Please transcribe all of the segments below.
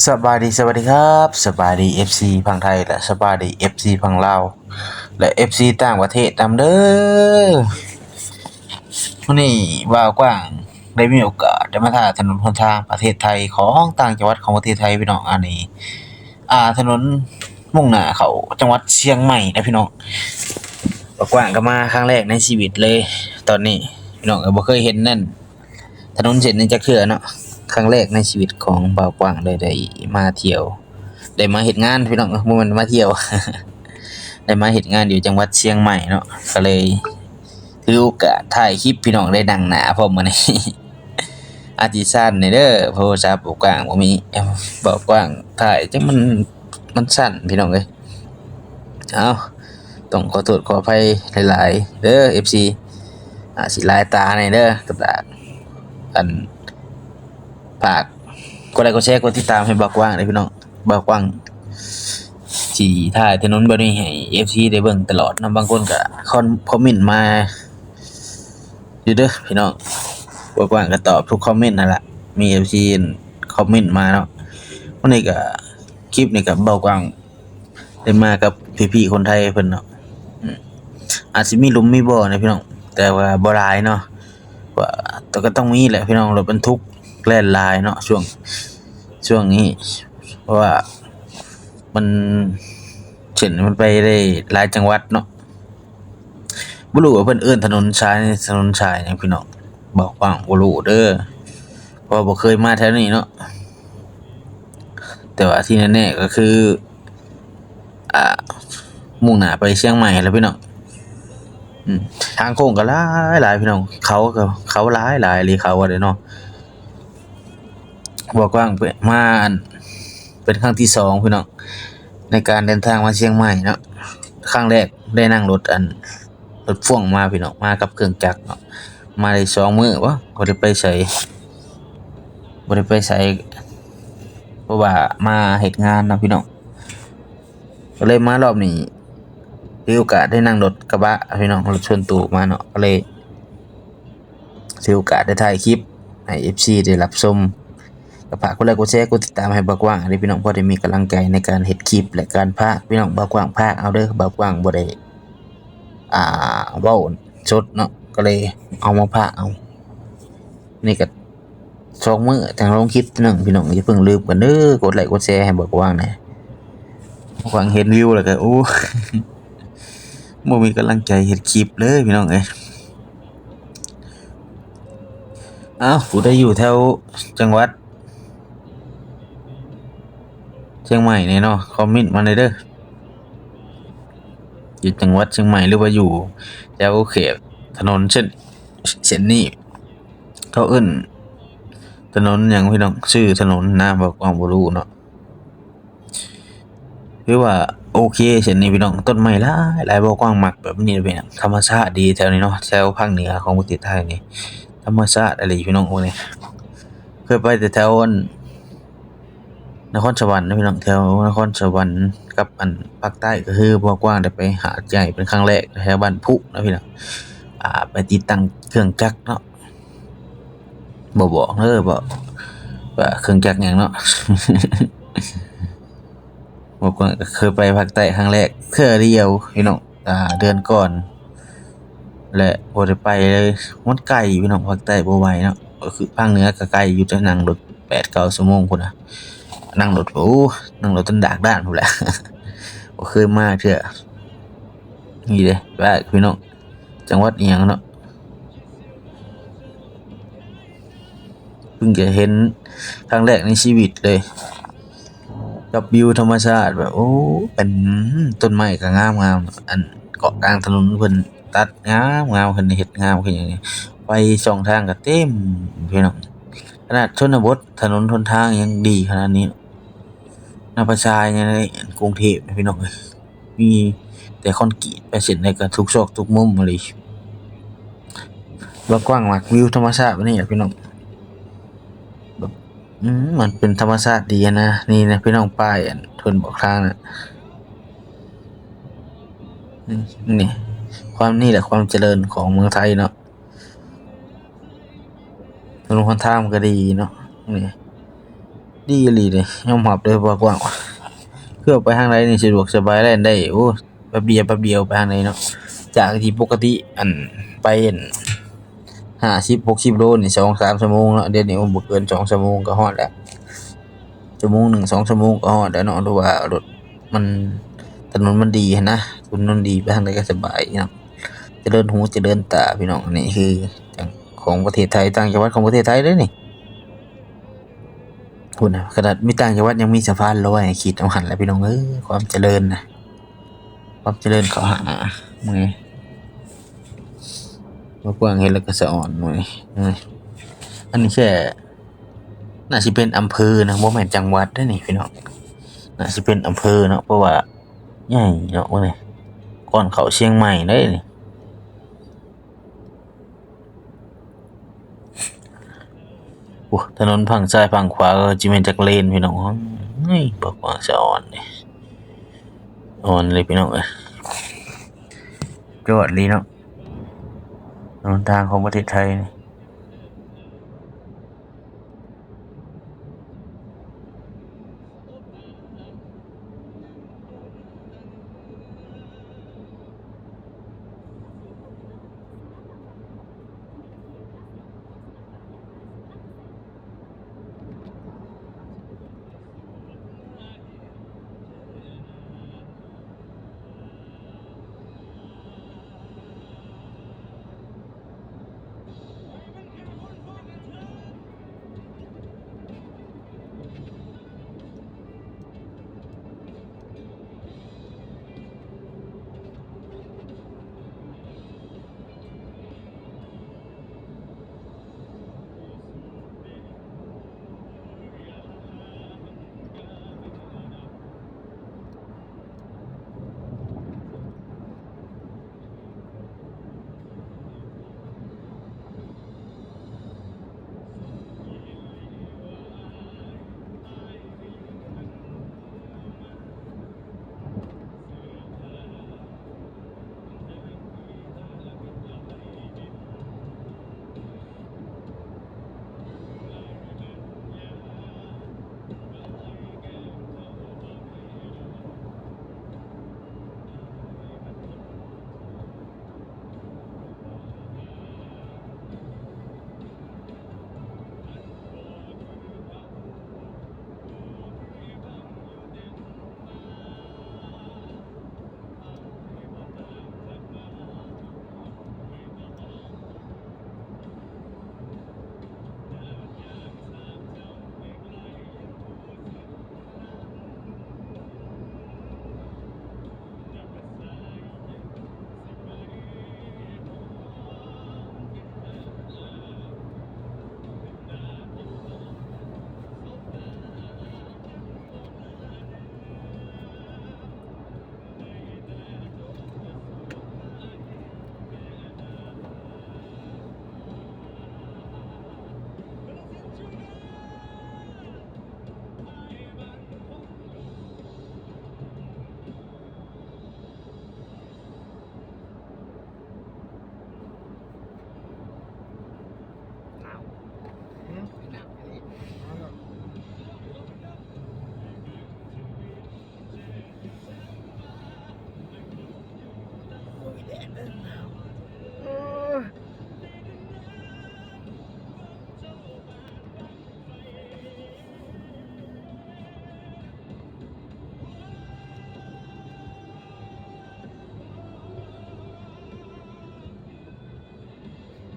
ສະບາຍດີ ສະຫວັດດີຄັບ ສະບາຍດີ ເອັຟຊີ ຝັ່ງໄທ ແລະ ສະບາຍດີ ເອັຟຊີ ຝັ່ງລາວ ແລະ ເອັຟຊີ ຕ່າງປະເທດນຳເດີ. ມື້ນີ້ບ່າວກວ້າງໄດ້ມີໂອກາດໄດ້ມາຖ່າຍຖະໜົນຫົນທາງປະເທດໄທ ຂອງຕ່າງຈັງຫວັດຂອງປະເທດໄທພີ່ນ້ອງ. ອັນນີ້ ອ່າ ຖະໜົນມຸ່ງໜ້າເຂົ້າຈັງຫວັດຊຽງໃໝ່ນະພີ່ນ້ອງ. ບ່າວກວ້າງກໍມາຄັ້ງແລກໃນຊີວິດເລີຍ ຕອນນີ້ພີ່ນ້ອງກໍບໍ່ເຄີຍເຫັນນັ້ນ ຖະໜົນເສັ້ນນີ້ຈັກເທື່ອເນາະ. ຄັ້ງແລກໃນຊີວິດຂອງບ່າວກວ້າງເລີຍ ໄດ້ມາທ່ຽວ ໄດ້ມາເຮັດງານພີ່ນ້ອງ ບໍ່ແມ່ນມາທ່ຽວ ໄດ້ມາເຮັດງານຢູ່ຈັງຫວັດຊຽງໃໝ່ເນາະ. ກໍເລີຍຖືໂອກາດຖ່າຍຄລິບພີ່ນ້ອງ ໄດ້ນັ່ງໜ້າພ້ອມມື້ນີ້ ອາທິສານນີ້ເດີ ໂທລະສັບບ່າວກວ້າງບໍ່ມີ ບ່າວກວ້າງຖ່າຍຈັກມັນ ມັນສັ້ນພີ່ນ້ອງເອີຍ. ເອົ້າ ຕ້ອງຂໍໂທດຂໍອະໄພຫຼາຍໆເດີ ເອັຟຊີ ອາດຊິຫຼາຍຕາແດ່ເດີ. ກໍຕາມ ອັນ ຝາກກົດໄລກົດແຊ ກົດຕິດຕາມໃຫ້ບ່າວກວ້າງເດີພີ່ນ້ອງ. ບ່າວກວ້າງຊິຖ່າຍຖະໜົນແບບນີ້ໃຫ້ ເອັຟຊີ ໄດ້ເບິ່ງຕະຫຼອດເນາະ. ບາງຄົນກໍຄອມ ຄອມເມັນມາຢູ່ເດີພີ່ນ້ອງ ບ່າວກວ້າງກໍຕອບທຸກຄອມເມັນຫັ້ນລະ ມີ ເອັຟຊີ ຄອມເມັນມາເນາະ. ມື້ນີ້ກໍ ຄລິບນີ້ກໍບ່າວກວ້າງ ໄດ້ມາກັບພີ່ໆຄົນໄທເພິ່ນເນາະ. ອືມ ອາດຊິມີຫຼຸມມີບໍ່ນະພີ່ນ້ອງ ແຕ່ວ່າບໍ່ຫຼາຍເນາະ. ວ່າ ແຕ່ກໍຕ້ອງມີແຫຼະພີ່ນ້ອງ ລົດບັນທຸກແລ່ນຫຼາຍເນາະ ຊ່ວງ ຊ່ວງນີ້ ເພາະວ່າມັນ ເສັ້ນມັນໄປໄດ້ຫຼາຍຈັງຫວັດເນາະ. ບໍ່ຮູ້ວ່າເພິ່ນເອີ້ນຖະໜົນສາຍ ຖະໜົນສາຍຫຍັງພີ່ນ້ອງ ບ່າວກວ້າງບໍ່ຮູ້ເດີ ເພາະວ່າບໍ່ເຄີຍມາແຖວນີ້ເນາະ. ແຕ່ວ່າທີ່ແນ່ໆກໍຄື ອ່າ ມຸ່ງໜ້າໄປຊຽງໃໝ່ແຫຼະພີ່ນ້ອງ. ອືມ ທາງໂຄ້ງກໍຫຼາຍໆພີ່ນ້ອງ ເຂົາກໍ ເຂົາຫຼາຍໆອີ່ຫຼີ ເຂົາວ່າເດ້ເນາະ. ບ່າວກວ້າງໄປ ມາ ອັນ ເປັນຄັ້ງທີສອງພີ່ນ້ອງ ໃນການເດີນທາງມາຊຽງໃໝ່ເນາະ. ຄັ້ງແລກໄດ້ນັ່ງລົດ ອັນ ລົດພ່ວງມາພີ່ນ້ອງ ມາກັບເຄື່ອງຈັກເນາະ. ມາໄດ້ສອງມື້ບໍ ບໍ່ໄດ້ໄປໃສ ບໍ່ໄດ້ໄປໃສ ເພາະວ່າມາເຮັດງານເນາະພີ່ນ້ອງ. ກໍເລີຍມາລອບນີ້ ຖືໂອກາດໄດ້ນັ່ງລົດກະບະພີ່ນ້ອງ ລົດສ່ວນໂຕມາເນາະ ກໍເລີຍຖືໂອກາດໄດ້ຖ່າຍຄລິບໃຫ້ ເອັຟຊີ ໄດ້ຮັບຊົມ. ກໍຝາກກົດໄລກົດແຊ ກົດຕິດຕາມໃຫ້ບ່າວກວ້າງເດີພີ່ນ້ອງ ພໍໄດ້ມີກຳລັງໃຈໃນການເຮັດຄລິບ ແລະ ການພາກພີ່ນ້ອງ. ບ່າວກວ້າງພາກເອົາເດີ ບ່າວກວ້າງບໍ່ໄດ້ ອ່າ ເວົ້າສົດເນາະ ກໍເລີຍເອົາມາພາກເອົາ. ນີ້ກໍສອງມື້ຈັ່ງລົງຄລິບເທື່ອໜຶ່ງພີ່ນ້ອງ ຢ່າເພິ່ງລືມກັນເດີ ກົດໄລກົດແຊໃຫ້ບ່າວກວ້າງແດ່. ບ່າວກວ້າງເຫັນວິວແລ້ວກໍ ໂອ້ ບໍ່ມີກຳລັງໃຈເຮັດຄລິບເລີຍພີ່ນ້ອງເອີຍ. ເອົ້າ ຜູ້ໃດຢູ່ແຖວຈັງຫວັດຊຽງໃໝ່ແດ່ເນາະ ຄອມເມັນມາແດ່ເດີ ຢູ່ຈັງຫວັດຊຽງໃໝ່ ຫຼືວ່າຢູ່ແຖວເຂດຖະໜົນເສັ້ນ ເສັ້ນນີ້ ເຂົາເອີ້ນຖະໜົນຫຍັງພີ່ນ້ອງ ຊື່ຖະໜົນນະ ບ່າວກວ້າງບໍ່ຮູ້ເນາະ. ຖືວ່າໂອເຄເສັ້ນນີ້ພີ່ນ້ອງ ຕົ້ນໄມ້ຫຼາຍໆ ບ່າວກວ້າງມັກແບບນີ້ເລີຍພີ່ນ້ອງ. ທຳມະຊາດດີແຖວນີ້ເນາະ ແຖວພາກເໜືອຂອງປະເທດໄທນີ້ ທຳມະຊາດອີ່ຫຼີພີ່ນ້ອງ. ໂອ້ຍ ເຄີຍໄປແຕ່ແຖວ ອັນ ນະຄອນສະຫວັນນະພີ່ນ້ອງ ແຖວນະຄອນສະຫວັນກັບ ອັນ ພາກໃຕ້ ກໍຄືບ່າວກວ້າງໄດ້ໄປຫາດໃຫຍ່ເປັນຄັ້ງແລກ ແຖວບ້ານພຸນະພີ່ນ້ອງ. ອ່າ ໄປຕິດຕັ້ງເຄື່ອງຈັກເນາະ ບໍ່ບອກເດີ ບໍ່ວ່າເຄື່ອງຈັກຫຍັງເນາະ. ບໍ່ ກໍເຄີຍໄປພາກໃຕ້ຄັ້ງແລກເທື່ອດຽວພີ່ນ້ອງ ອ່າ ເດືອນກ່ອນ ແລະ ບໍ່ໄດ້ໄປເລີຍ ມັນໄກພີ່ນ້ອງ ພາກໃຕ້ບໍ່ໄຫວເນາະ. ກໍຄືພາກເໜືອກໍໄກຢູ່ ແຕ່ນັ່ງລົດແປດເກົ້າຊົ່ວໂມງພຸ້ນນະ ນັ່ງລົດ ໂອ້ ນັ່ງລົດຈົນດາກດ້ານພຸ້ນແຫຼະ ບໍ່ເຄີຍມາເທື່ອ. ນີ້ເດ້ ວ່າພີ່ນ້ອງ ຈັງຫວັດອີ່ຫຍັງເນາະ ເພິ່ງຈະເຫັນຄັ້ງແລກໃນຊີວິດເລີຍ ກັບວິວທຳມະຊາດແບບ ໂອ້ ເປັນ ຕົ້ນໄມ້ກໍງາມໆ ອັນເກາະກາງຖະໜົນເພິ່ນຕັດງາມໆ ເພິ່ນເຮັດງາມຄືຫຍັງນີ້ ໄຟສອງທາງກໍເຕັມພີ່ນ້ອງ. ຂະໜາດຊົນນະບົດ ຖະໜົນຫົນທາງຍັງດີຂະໜາດນີ້ ນັບປະຊາຫຍັງໃນກຸງເທບນະພີ່ນ້ອງເອີຍ ມີແຕ່ຄອນກຣີດໄປເສັ້ນໃດກໍທຸກຊອກທຸກມຸມອີ່ຫຼີ. ບ່າວກວ້າງມັກວິວທຳມະຊາດແບບນີ້ແຫຼະພີ່ນ້ອງ ແບບ ອືມ ມັນເປັນທຳມະຊາດດີຫັ້ນນະ. ນີ້ນະພີ່ນ້ອງ ປ້າຍ ອັນ ເພິ່ນບອກທາງນະ ນີ້ ຄວາມ ນີ້ແຫຼະຄວາມຈະເລີນຂອງເມືອງໄທເນາະ. ຖະໜົນຫົນທາງມັນກໍດີເນາະ ນີ້ ດີອີ່ຫຼີເດ້ ຍອມຮັບເດີ ບໍ່ກວ້າງ ຄືໄປທາງໃດນີ້ສະດວກສະບາຍ ແລ່ນໄດ້ ໂອ້ ແປັບດຽວ ແປັບດຽວໄປທາງໃດເນາະ ຈາກທີ່ປົກກະຕິ ອັນ ໄປ ອັນ ຫ້າສິບ ຫົກສິບໂລນີ້ ສອງສາມຊົ່ວໂມງເນາະ ດຽວນີ້ ໂອ້ ບໍ່ເກີນສອງຊົ່ວໂມງກໍຮອດແລ້ວ ຊົ່ວໂມງໜຶ່ງ ສອງຊົ່ວໂມງກໍຮອດແລ້ວເນາະ ຫຼືວ່າລົດມັນ ຖະໜົນມັນດີຫັ້ນນະ ຖະໜົນດີ ໄປທາງໃດກໍສະບາຍເນາະ ຈະເລີນຫູຈະເລີນຕາ ພີ່ນ້ອງ ອັນນີ້ຄືຂອງປະເທດໄທ ຕ່າງຈັງຫວັດຂອງປະເທດໄທເດ້ນີ້ ພຸ້ນນະ ຂະໜາດມີຕ່າງຈັງຫວັດຍັງມີສະພານລອຍ ຄິດເອົາຫັ້ນແຫຼະ ພີ່ນ້ອງເອີຍ ຄວາມຈະເລີນນະ ຄວາມຈະເລີນເຂົ້າຫາ ເມື່ອຍ ບໍ່ກວ້າງເຮັດແລ້ວກໍສະອອນ ເມື່ອຍ ເມື່ອຍ ອັນນີ້ແຄ່ ໜ້າຊິເປັນອຳເພີນະ ບໍ່ແມ່ນຈັງຫວັດເດ້ນີ້ພີ່ນ້ອງ ໜ້າຊິເປັນອຳເພີເນາະ ເພາະວ່າໃຫຍ່ເນາະ ໂອ້ຍ ກ່ອນເຂົ້າຊຽງໃໝ່ເດ້ນີ້ ໂອ້ ຖະໜົນຝັ່ງຊ້າຍຝັ່ງຂວາກໍຊິແມ່ນຈັກເລນພີ່ນ້ອງ ເຮີ້ຍ ບໍ່ກວ້າງສະອອນເດ້ ອ່ອນເລີຍພີ່ນ້ອງເອີຍ ຍອດເລີຍເນາະ ຫົນທາງຂອງປະເທດໄທນີ້.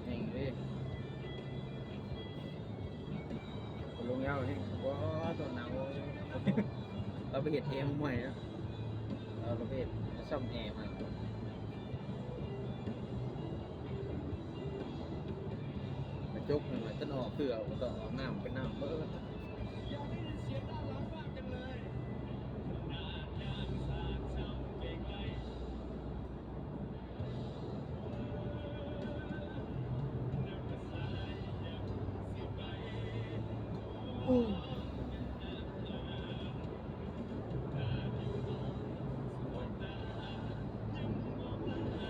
ແຮງເດ້ ລົງຍາວແຮງ ບໍ່ ຕອນໜາວ ເຮົາໄປເຮັດແອໃໝ່ເນາະ ເຮົາໄປເຮັດ ສ້ອມແອໃໝ່ ກະຈົກນັ້ນແຫຼະ ຈົນອອກເຄືອ ກໍຕ້ອງອອກນ້ຳ ເປັນນ້ຳເບີດ.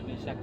ມີສັກ